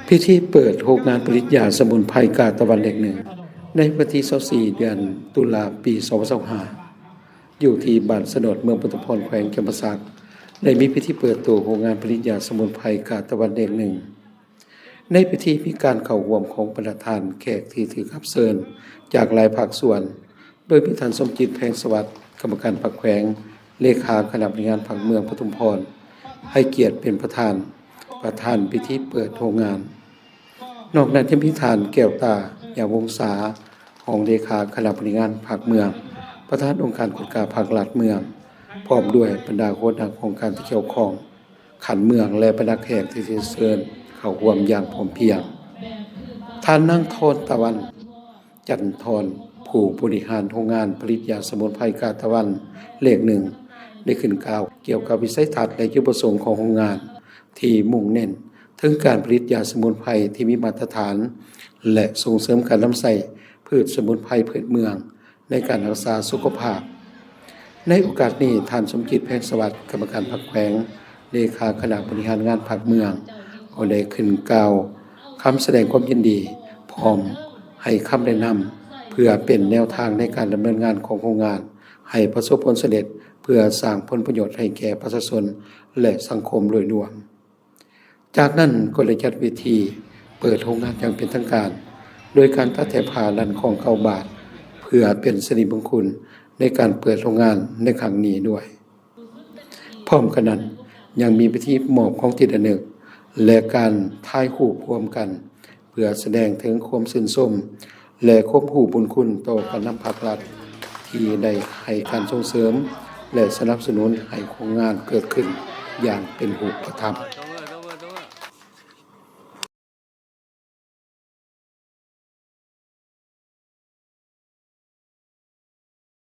ພິທີເປີດໂຮງງານຜະລິດຢາສະໝຸນໄພກາຕະວັນເລກໜຶ່ງ ໃນວັນທີຊາວສີ່ ເດືອນຕຸລາ ປີສອງພັນຊາວຫ້າ ຢູ່ທີ່ບ້ານສະໂນດ ເມືອງປະທຸມພອນ ແຂວງຈຳປາສັກ ໄດ້ມີພິທີເປີດໂຕໂຮງງານຜະລິດຢາສະໝຸນໄພກາຕະວັນເລກໜຶ່ງ. ໃນພິທີມີການເຂົ້າຮ່ວມຂອງບັນດາທ່ານແຂກທີ່ຖືກຮັບເຊີນຈາກຫຼາຍພາກສ່ວນ, ໂດຍມີທ່ານ ສົມຈິດ ແພງສະຫວັດ ກຳມະການພັກແຂວງ, ເລຂາຄະນະບໍລິຫານພັກເມືອງປະທຸມພອນ ໃຫ້ກຽດເປັນປະທານ, ປະທານພິທີເປີດໂຮງງານ. ນອກນັ້ນຍັງມີທ່ານ ແກ້ວຕາ ຍາວົງສາ ຮອງເລຂາຄະນະບໍລິຫານພັກເມືອງ, ປະທານອົງການກວດກາພັກລັດເມືອງ, ພ້ອມດ້ວຍບັນດາຫົວໜ້າຫ້ອງການທີ່ກ່ຽວຂ້ອງຂັ້ນເມືອງ ແລະ ບັນດາແຂກທີ່ຖືກເຊີນເຂົ້າຮ່ວມຢ່າງພ້ອມພຽງ. ທ່ານນາງ ທອນຕາວັນ ຈັນທອນ ຜູ້ບໍລິຫານໂຮງງານຜະລິດຢາສະໝຸນໄພກາຕະວັນເລກໜຶ່ງ ໄດ້ຂຶ້ນກ່າວກ່ຽວກັບວິໄສທັດ ແລະ ຈຸດປະສົງຂອງໂຮງງານ ທີ່ມຸ່ງເນັ້ນເຖິງການຜະລິດຢາສະໝຸນໄພທີ່ມີມາດຕະຖານ ແລະ ສົ່ງເສີມການນຳໃຊ້ພືດສະໝຸນໄພພື້ນເມືອງໃນການຮັກສາສຸຂະພາບ. ໃນໂອກາດນີ້, ທ່ານ ສົມຈິດ ແພງສະຫວັດ ກຳມະການພັກແຂວງ, ເລຂາຄະນະບໍລິຫານງານພັກເມືອງ ກໍໄດ້ຂຶ້ນກ່າວຄຳສະແດງຄວາມຍິນດີ ພ້ອມໃຫ້ຄຳແນະນຳ ເພື່ອເປັນແນວທາງໃນການດຳເນີນງານຂອງໂຮງງານໃຫ້ປະສົບຜົນສຳເລັດ ເພື່ອສ້າງຜົນປະໂຫຍດໃຫ້ແກ່ປະຊາຊົນ ແລະ ສັງຄົມໂດຍລວມ. ຈາກນັ້ນກໍໄດ້ຈັດເວທີເປີດໂຮງງານຢ່າງເປັນທາງການ ໂດຍການຕັດແຖຜ້າລັນຄອງເກົ້າບາດ ເພື່ອເປັນສິລິມຸງຄຸນໃນການເປີດໂຮງງານໃນຄັ້ງນີ້ດ້ວຍ. ພ້ອມກັນນັ້ນ ຍັງມີພິທີມອບຂອງທີ່ລະນຶກ ແລະ ການຖ່າຍຮູບຮ່ວມກັນ ເພື່ອສະແດງເຖິງຄວາມຊື່ນຊົມ ແລະ ຄວາມຮູ້ບຸນຄຸນຕໍ່ການນຳພັກລັດ ທີ່ໄດ້ໃຫ້ການສົ່ງເສີມ ແລະ ສະໜັບສະໜູນໃຫ້ໂຄງງານເກີດຂຶ້ນຢ່າງເປັນຮູບປະທຳ.